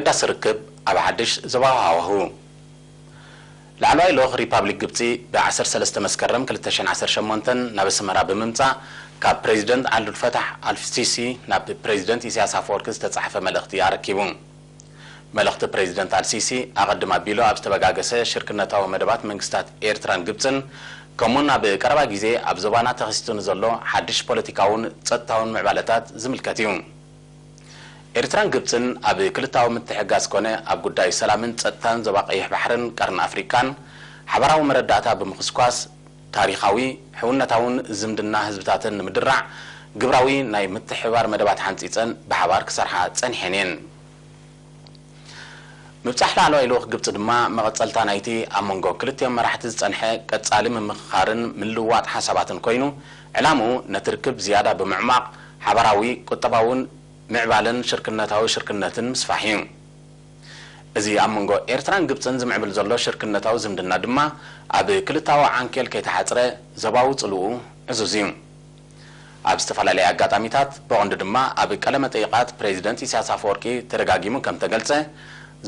ኣገዳሲ ርክብ ኣብ ሓድሽ ዞባዊ ሃዋህው። ላዕለዋይ ልኡኽ ሪፓብሊክ ግብጺ ብ ዓሰርተ ሰለስተ መስከረም ክልተ ሽሕን ዓሰርተ ሸሞንተን ናብ ኣስመራ ብምምጻእ፣ ካብ ፕሬዚደንት ዓብዱልፈታሕ ኣልሲሲ ናብ ፕሬዚደንት ኢሳያስ ኣፈወርቂ ዝተጻሕፈ መልእኽቲ ኣረኪቡ። መልእኽቲ ፕሬዚደንት ኣልሲሲ፣ ኣቐድም ኣቢሉ ኣብ ዝተበጋገሰ ሽርክነታዊ መደባት መንግስታት ኤርትራን ግብጽን፣ ከምኡውን ኣብ ቀረባ ግዜ ኣብ ዞባና ተኸሲቱ ንዘሎ ሓድሽ ፖለቲካውን ጸጥታውን ምዕባለታት ዝምልከት እዩ። ኤርትራን ግብጽን ኣብ ክልታዊ ምትሕግጋዝ ኮነ ኣብ ጉዳይ ሰላምን ጸጥታን ዞባ ቀይሕ ባሕርን ቀርኒ ኣፍሪቃን ሓባራዊ መረዳእታ ብምኹስኳስ፣ ታሪኻዊ፣ ሕውነታውን ዝምድና ህዝብታተን ንምድራዕ ግብራዊ ናይ ምትሕብባር መደባት ሓንጺጸን ብሓባር ክሰርሓ ጸኒሐን እየን። ምብጻሕ ላዕለዋይ ልኡኽ ግብጺ ድማ መቐጸልታ ናይቲ ኣብ መንጎ ክልቲኦም መራሕቲ ዝጸንሐ ቀጻሊ ምምኽኻርን ምልውዋጥ ሓሳባትን ኮይኑ፣ ዕላምኡ ነቲ ርክብ ዝያዳ ብምዕሟቕ ሓባራዊ ቁጠባውን ምዕባለን ሽርክነታዊ ሽርክነትን ምስፋሕ እዩ። እዚ ኣብ መንጎ ኤርትራን ግብጽን ዝምዕብል ዘሎ ሽርክነታዊ ዝምድና ድማ ኣብ ክልታዊ ዓንኬል ከይተሓጽረ ዞባዊ ጽልኡ ዕዙዝ እዩ። ኣብ ዝተፈላለየ ኣጋጣሚታት፣ ብቐንዱ ድማ ኣብ ቀለመጠይቓት ፕሬዚደንት ኢሳያስ ኣፈወርቂ ተደጋጊሙ ከም ተገልጸ፣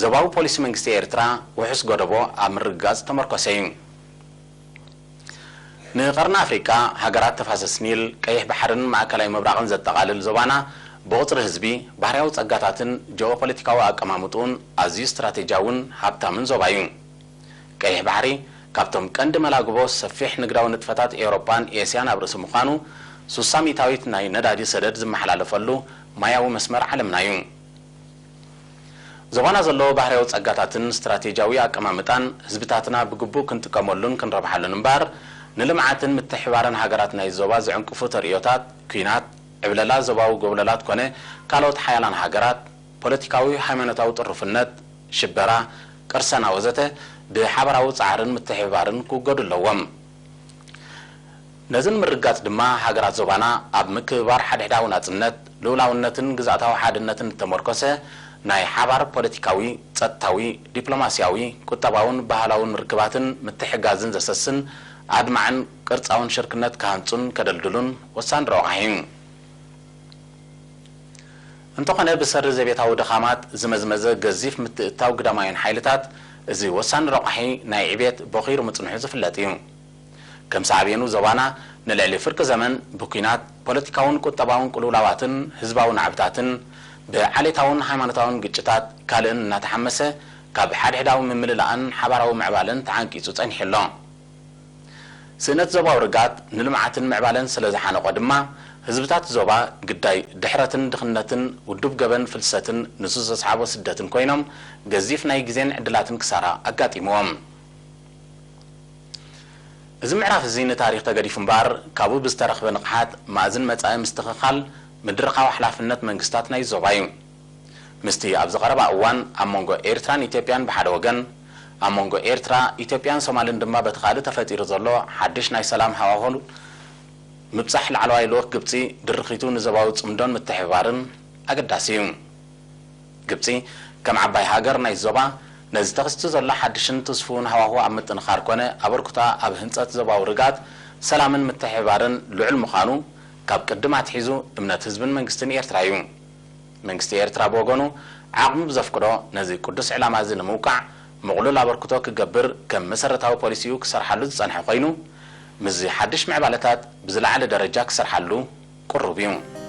ዞባዊ ፖሊሲ መንግስቲ ኤርትራ ውሑስ ጎደቦ ኣብ ምርግጋጽ ዝተመርኮሰ እዩ። ንቀርኒ ኣፍሪቃ፣ ሃገራት ተፋሰስ ኒል፣ ቀይሕ ባሕርን ማእከላይ ምብራቕን ዘጠቓልል ዞባና፣ ብቑጽሪ ህዝቢ፣ ባህርያዊ ጸጋታትን ጂኦፖለቲካዊ ኣቀማምጥኡን ኣዝዩ ስትራቴጂያውን ሃብታምን ዞባ እዩ። ቀይሕ ባሕሪ፣ ካብቶም ቀንዲ መላግቦ ሰፊሕ ንግዳዊ ንጥፈታት ኤውሮጳን ኤስያን ኣብ ርእሲ ምዃኑ፣ ሱሳ ሚእታዊት ናይ ነዳዲ ሰደድ ዝመሓላለፈሉ ማያዊ መስመር ዓለምና እዩ። ዞባና ዘለዎ ባህርያዊ ጸጋታትን ስትራቴጂያዊ ኣቀማምጣን፣ ህዝብታትና ብግቡእ ክንጥቀመሉን ክንረብሓሉን እምበኣር፣ ንልምዓትን ምትሕብባርን ሃገራት ናይዚ ዞባ ዝዕንቅፉ ተርእዮታት፣ ኲናት፣ ዕብለላ ዞባዊ ጎብለላት ኮነ ካልኦት ሓያላን ሃገራት፣ ፖለቲካዊ ሃይማኖታዊ ጥሩፍነት፣ ሽበራ፣ ቅርሰና ወዘተ፣ ብሓባራዊ ጻዕርን ምትሕብባርን ክውገዱ ኣለዎም። ነዚ ንምርግጋጽ ድማ፣ ሃገራት ዞባና ኣብ ምክብባር ሓድሕዳዊ ናጽነት፣ ልኡላውነትን ግዝኣታዊ ሓድነትን እተመርኮሰ ናይ ሓባር ፖለቲካዊ፣ ጸጥታዊ፣ ዲፕሎማስያዊ፣ ቁጠባውን ባህላውን ርክባትን ምትሕግጋዝን ዘሰስን ኣድማዕን ቅርጻውን ሽርክነት ክሃንጹን ከደልድሉን ወሳኒ ረቋሒ እዩ። እንተኾነ፣ ብሰሪ ዘቤታዊ ድኻማት ዝመዝመዘ ገዚፍ ምትእትታው ግዳማውያን ሓይልታት፣ እዚ ወሳኒ ረቋሒ ናይ ዕቤት ቦኺሩ ምጽንሑ ዝፍለጥ እዩ። ከም ሳዕቤኑ፣ ዞባና ንልዕሊ ፍርቂ ዘመን ብኲናት፣ ፖለቲካውን ቁጠባውን ቅልውላዋትን ህዝባዊ ናዕብታትን፣ ብዓሌታውን ሃይማኖታውን ግጭታት ካልእን እናተሓመሰ፣ ካብ ሓድሕዳዊ ምምልላእን ሓባራዊ ምዕባለን ተዓንቂጹ ጸኒሑ ኣሎ። ስእነት ዞባዊ ርግኣት ንልምዓትን ምዕባለን ስለ ዝሓነቖ ድማ፣ ህዝብታት ዞባ ግዳይ ድሕረትን ድኽነትን፣ ውዱብ ገበን ፍልሰትን ንሱ ዘስዓቦ ስደትን ኮይኖም፣ ገዚፍ ናይ ግዜን ዕድላትን ክሳራ ኣጋጢምዎም። እዚ ምዕራፍ እዚ ንታሪኽ ተገዲፉ እምበኣር፣ ካብኡ ብዝተረኽበ ንቕሓት፣ ማእዝን መጻኢ ምስትኽኻል ምድርኻዊ ሓላፍነት መንግስታት ናይ ዞባ እዩ። ምስቲ ኣብዚ ቀረባ እዋን ኣብ መንጎ ኤርትራን ኢትዮጵያን ብሓደ ወገን፣ ኣብ መንጎ ኤርትራ፣ ኢትዮጵያን ሶማልን ድማ በቲ ካልእ ተፈጢሩ ዘሎ ሓድሽ ናይ ሰላም ሃዋህው፣ ምብጻሕ ላዕለዋይ ልኡኽ ግብጺ ድርኺቱ ንዞባዊ ጽምዶን ምትሕብባርን ኣገዳሲ እዩ። ግብጺ ከም ዓባይ ሃገር ናይ ዞባ፣ ነዚ ተኸሲቱ ዘሎ ሓድሽን ትስፉውን ሃዋህው ኣብ ምጥንኻር ኮነ ኣበርክቶኣ ኣብ ህንጸት ዞባዊ ርግኣት፣ ሰላምን ምትሕብባርን ልዑል ምዃኑ ካብ ቅድም ኣትሒዙ እምነት ህዝብን መንግስትን ኤርትራ እዩ። መንግስቲ ኤርትራ ብወገኑ፣ ዓቕሙ ብዘፍቅዶ ነዚ ቅዱስ ዕላማ እዚ ንምውቃዕ ምቕሉል ኣበርክቶ ክገብር ከም መሰረታዊ ፖሊሲኡ ክሰርሓሉ ዝጸንሐ ኮይኑ፣ ምስዚ ሓድሽ ምዕባለታት ብዝለዓለ ደረጃ ክሰርሓሉ ቅሩብ እዩ።